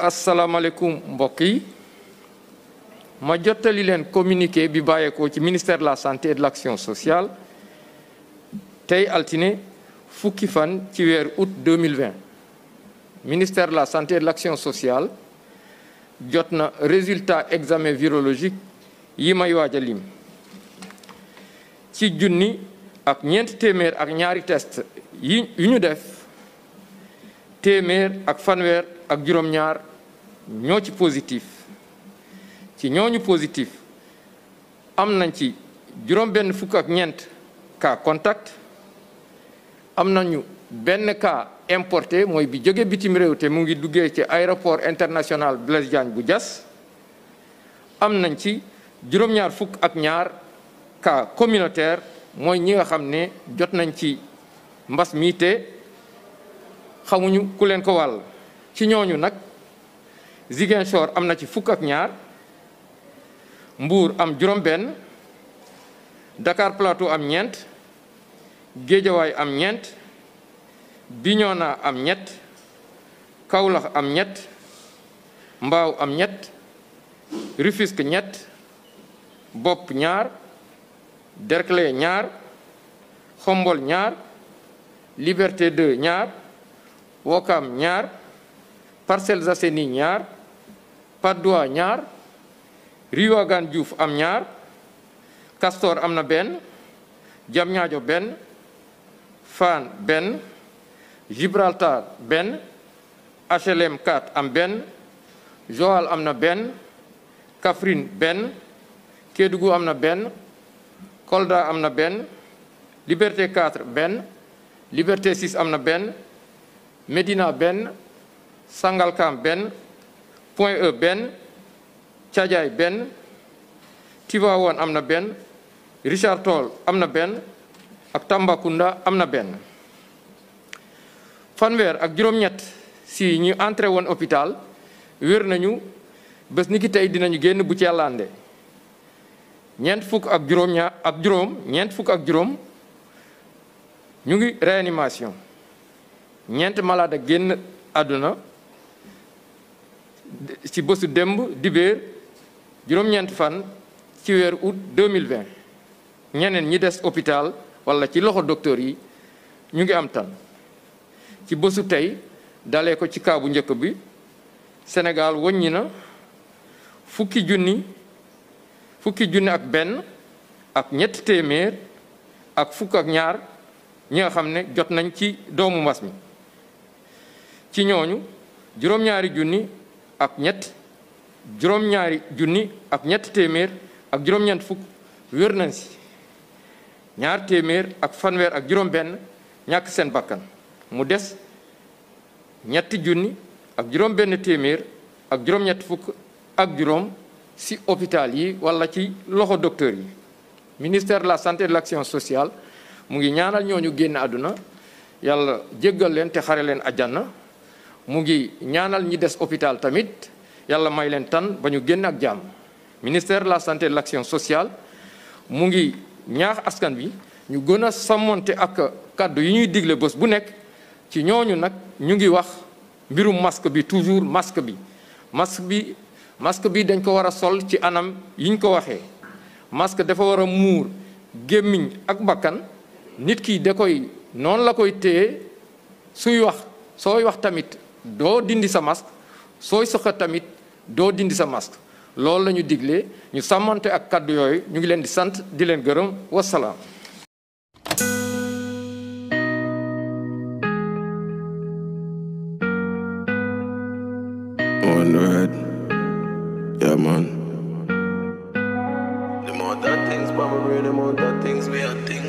asalaamaaleykum mbokk yi ma jottali leen communiqué bi bàyyeekoo ci ministère de la santé et de l'action sociale tey altine fukki fan ci weer août 2020 ministère de la santé et de l'action sociale jot na résultat examen virologique yi may waaj a lim ci junni ak ñeent téeméer ak ñaari test yu ñu def téeméer ak fanweer ak juróom-ñaar ñoo ci positif ci ñooñu positif am nañ ci juróom-benn fukk ak ñeent cas contact am nañu benn cas importé mooy bi jóge bitim réew te mu ngi duggee ci aéroport international Blaise Diagne bu Diass am nañ ci juróom-ñaar fukk ak ñaar cas communautaire mooy ñi nga xam ne jot nañ ci mbas mi te xamuñu ku leen ko wàll ci ñooñu nag Ziguinchor am na ci fukk ak ñaar Mbour am juróom-benn Dakar Plateau am ñeent Guédiawaye am ñeent Bignona am ñett Kaolack am ñett Mbao am ñett Rufisque ñett Bopp ñaar Derklé ñaar Xombol ñaar Liberté 2 ñaar Ouakam ñaar Parcelles Assainies ñaar Patte d'Oie ñaar Rio Ouagane Diouf am ñaar Castor am na benn Diamniadio benn Fann benn Gibraltar benn HLM 4 am benn Joal am na benn Kaffrine benn Kédougou am na benn Kolda am na benn Liberté 4 benn Liberté 6 am na benn Médina benn Sangalkam benn Point E benn Thiadiaye benn Tivaouane am na benn Richard Toll am na benn ak Tambacounda am na benn fanweer ak juróom-ñett si ñu entré woon hôpital wér nañu bés ni ki tey dinañu génn bu ci yàllaande ñeent fukk ak juróom ñu ngi réanimation ñeent malade ak génn àdduna ci bésu démb dibéer juróom-ñeent fan ci weer août 2020 ñeneen ñi des hôpital wala ci loxo docteur yi ñu ngi am tan ci bésu tey dalee ko ci cas bu njëkk bi Sénégal wàññi na fukki junni ak benn ak ñett téeméer ak fukk ak ñaar ñi nga xam ne jot nañ ci doomu mbas mi ci ñooñu juróom-ñaari junni ak ñett téeméer ak juróom-ñeent fukk wér nañ si ñaar téeméer ak fanweer ak juróom-benn ñàkk seen bakkan mu des ñetti junni ak juróom-benn téeméer ak juróom-ñett fukk ak juróom si hôpital yi wala ci loxo docteur yi ministère de la santé et de l'action sociale mu ngi ñaanal ñooñu génn àdduna yàlla jéggal leen te xare leen àjjana mu ngi ñaanal ñi des hôpital tamit yàlla may leen tan ba ñu génn ak jàmm ministère de la santé et de l'action sociale mu ngi ñaax askan bi ñu gën a sàmmonte ak kàddu yi ñuy digle bés bu nekk ci ñooñu nag ñu ngi wax mbirum masque bi toujours masque bi dañ ko war a sol ci anam yiñ ko waxee masque dafa war a muur gémmiñ ak bakkan nit ki da koy noonu la koy téye sooy wax tamit doo dindi sa masque sooy sëqat tamit doo dindi sa masque loolu la ñu digle ñu sàmmante ak kàddu yooyu ñu ngi leen di sant di leen gërëm wasalaam. On the red, yeah man. The more that things, but my brain, the more that things we are things.